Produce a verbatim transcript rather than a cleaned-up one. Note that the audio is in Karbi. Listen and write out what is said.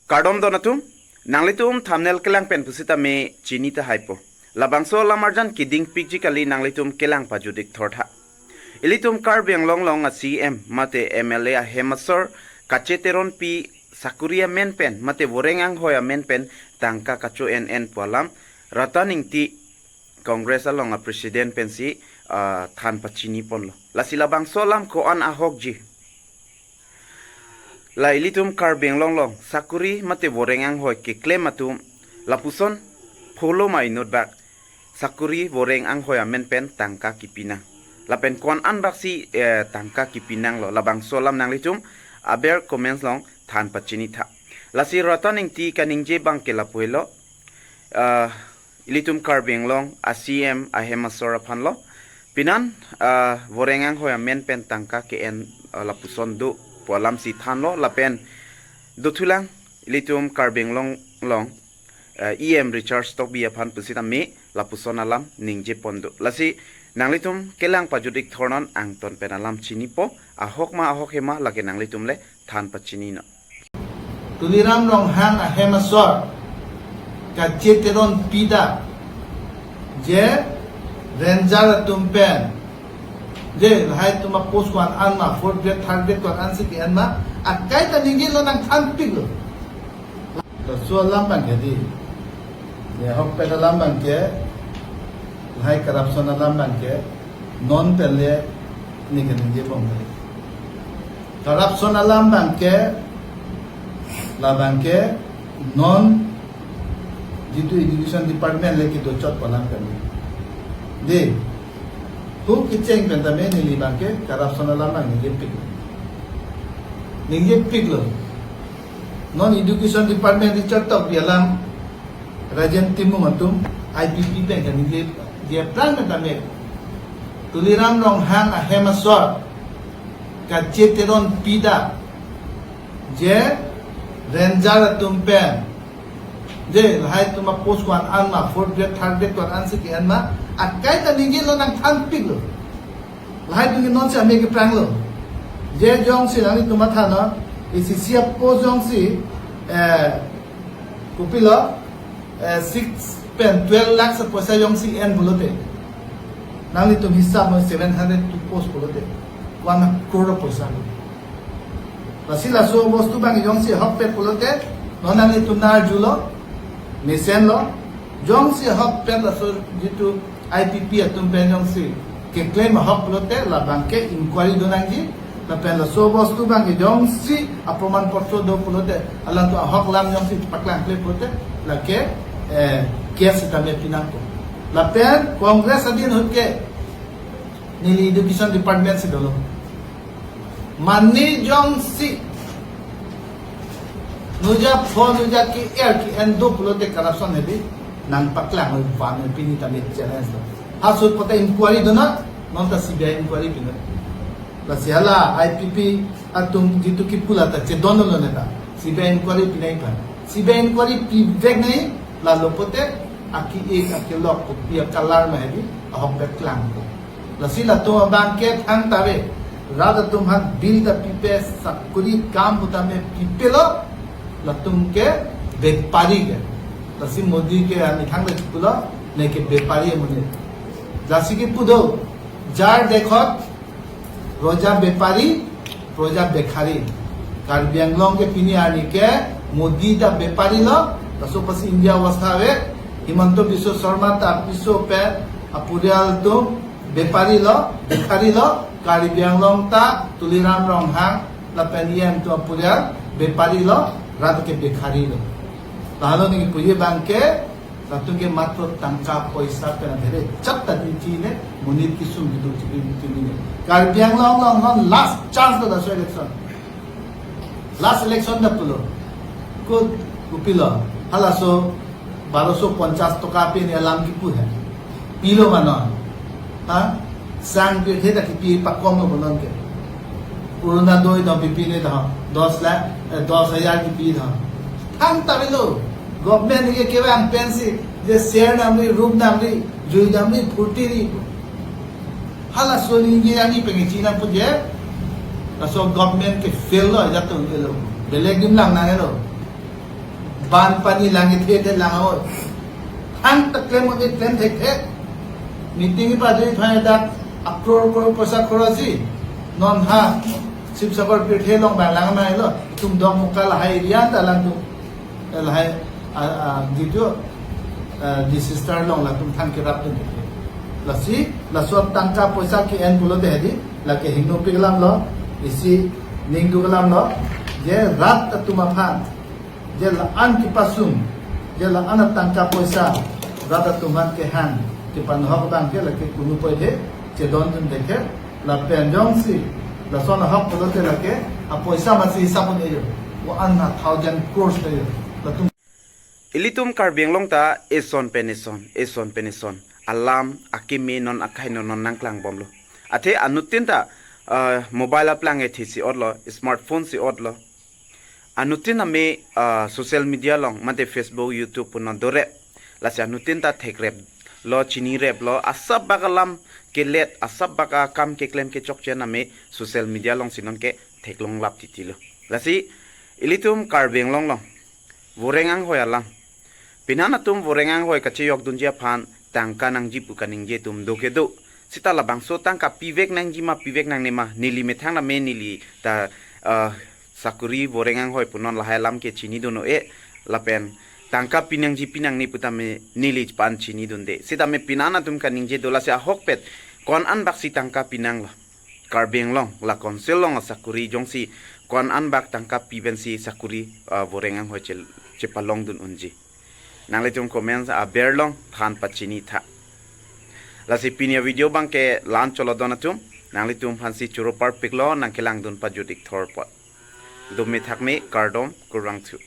Kardom don atum, nanglitum thumbnail kelang pen pusitame chini tahaipo. Labangso alam arjan keding pikji kali, nanglitum kelang pajut-ik thortha. Ilitum Karbi Anglong along a C M mate M L A ahem asor Kache Teronpi sakuri amen pen mate voreng anghoi amen pen tangka kacho-en-en pu alam Ratan Engti, Congress along a president pensi, ah, than pachini ponlo. Lasi labangso alam ko-an ahokji? La ilitum Karbi Anglong along sakuri mate voreng anghoi keklem atum lapuson pholo ma inut bak sakuri voreng anghoi amen pen tangka kipinang. Lapen ko-an an baksi, eh, tangka kipinanglo, labangso alam nanglitum aber comments along than pachini tha. Lasi Ratan Engti kaningje abangke lapu helo, ah, ilitum Karbi Anglong a C M ahem asor aphanlo. Pinan, ah, voreng anghoi amen pen tangka ke-en, ah, lapuson do pu alamsi thanlo, lapen dothulang ilitum Karbi Anglong along, ah, E M Richard Tokbi aphan pusitame lapuson alam ningje pon do. Lasi nanglitum kelang pajut-ik thornon, angton pen alam chinipo, ahok ma ahok hema lake nanglitum le than pachininon. Tuliram Ronghang ahem asor Kache Teronpi ta je ranger atum pen, je lahai atum a post ko-an an ma, fourth grade, third grade ko-an ansi ke-en ma, akai ta ningjelo, nangthanpiklo. Laso alam abangke di, ne ahokpet alam abangke, lahai corruption alam abangke non pen le neke ningje bom kali. Corruption alam abangke, labangke non jitu education department le kedochot pu alam kali. Di, hu kecheng pen tame neli abangke corruption alam abang ningjepik, ningjepiklo. Non education department Richard Tokbi alam, Rajen Timung atum, I P P pen kaningje, je aphrang pen tame Tuliram Ronghang ahem asor Kache Teronpi ta je ranger atum pen, je lahai atum a post ko-an an ma, fourth grade, third grade ko-an ansi ke-en ma, akai ta ningjelo, nangthanpiklo. Lahai atum ke nonsi ame kepranglo. Je jongsi nanglitum matha non, isi isi a post jongsi, eh, kopilo, eh, six pen twelve lakhs apoisa jongsi en pulote, nanglitum hisap mo, seven hundred two post pulote, one crore apoisa lo. Lasi laso bostu abang jongsi ahokpet pulote, non nanglitum arjulo, mesenlo, jongsi ahokpet laso jitu I P P atum pen jongsi keklem ahok pulote, labangke inquiry do nangji, lapen laso bostu abangke jongsi aproman potro do pulote, alangtum ahok alam jongsi paklangkle pulote, lake, eh, case sitame pinangpo. Lapen Congress adin ahut ke neli education department si dolo. Mane jongsi nuja pho nuja ke-er ke-en do pulote corruption hedi, nangpaklang oi van oi, pini tame challenge lo. Halaso ahut pote inquiry do nang, non ta C B I inquiry pinang. Lasi hala I P P atum jitu kipu la ta chedon lo neta, C B I inquiry pinangji aphan. C B I inquiry pivek nangji, lalo pote aki-ik akilok kopi a-color ma hedi, ahokpet klangpo. Lasi latum abangke thangta ave, rat atum aphan bill ta pipe, sakuri kam pu tame pipelo, latum ke bepari ke. Lasi Modi ke ani thangta chipulo, neke bepari amonit. Lasi kipu do, jar dekhot roja bepari, proja bekhari. Karbi Anglong ke pini arni ke Modi ta bepari lo, laso apotsi India obostha ave. Himanta Biswa Sarma ta piso pen apurial atum bepari lo, bekhari lo, Karbi Anglong ta Tuliram Ronghang lapen E M atum apurial bepari lo, rat ke bekhari lo. Lahenlo neli puji abangke, latum ke matro tangka poisa pen adhere chapta di chine, monit kesung keduk chini chini ne. Karbi Anglong along non last chance lo laso election. Last election ta pulo. Ko, kopilo? Halaso baroso ponchas toka pen alam kipu he. Pilo ma non? Ha? Sang pirthe ta kipi pakom lo non ke. Orunodoi dong pipine dong, dos lakh, eh, dos hajar kipi dong. Thangta avelo. Government ke kevang pensi, je ser namri, rup namri, jui namri, phurti ri. Halaso ningje ani pengen chinang pu je, laso government ke fail lo, jatung elo. Belek adim lang nang elo. বানপানী lang ithe ithe lang oi. Hang ta klem oi klem thekthe. Meeting pajui phai dak akror kror poisa khorosi. Non ha Sibsagar pirthe along bang lang mai lo. Itum Dongmukak lahai area ta lang tum. Lahai a, a, jitu, a, disaster along latum than kerap dun. Lasi, laso tangka poisa ke-en pulote hedi, lake hingno pik alam lo, isi ning duk alam lo, je rat atum aphan, je la-an kepasung, je la-an tangka poisa, rat atum aphan kehang, kepanohok abang ke lake kunu poide, chedondun deke, lapen jongsi, lason ahok pulote lake, apoisa masi hisap un-eyo, one thousand crores eyo, latum. Ilitum Karbi Anglong ta eson pen eson, eson pen eson alam akeme non akhai non non nangklangbomlo. Athe anuttin ta, ah, mobile aplang ethe si otlo, smartphone si otlo. Anuttin ame, ah, social media along, mate Facebook, YouTube punon dorep. Lasi anuttin ta thekreplo, chinireplo, asap bak alam kelet, asap bak akam keklem kechokche ame social media alongsi nonke theklonglap titilo. Lasi ilitum Karbi Anglong along voreng anghoi alam. Pinan atum voreng anghoi kacheyokdunji aphan tangka nangji pu kaningje atum do kedo. Seta labangso tangka pivek nangji ma pivek nangne ma, neli methang name neli ta, ah, sakuri voreng anghoi punon lahai alam ke chinidun un-e, lapen tangka pinangji pinangne putame neli pan chinidunde. Sitame pinan atum kaningje do, lasi ahokpet ko-an an baksi tangka pinanglo. Karbi Anglong la council along asakuri jongsi ko-an an bak tangka pipensi sakuri, ah, voreng anghoi che, chepalongdun unji. Nanglitum comments aber along than pachini tha. Lasi pini avideo abangke la-an cholo don atum, nanglitum aphansi choro parpiklo, nangkelangdun pajut ik thor apot. Dome thakme, kardom, kurvangthu.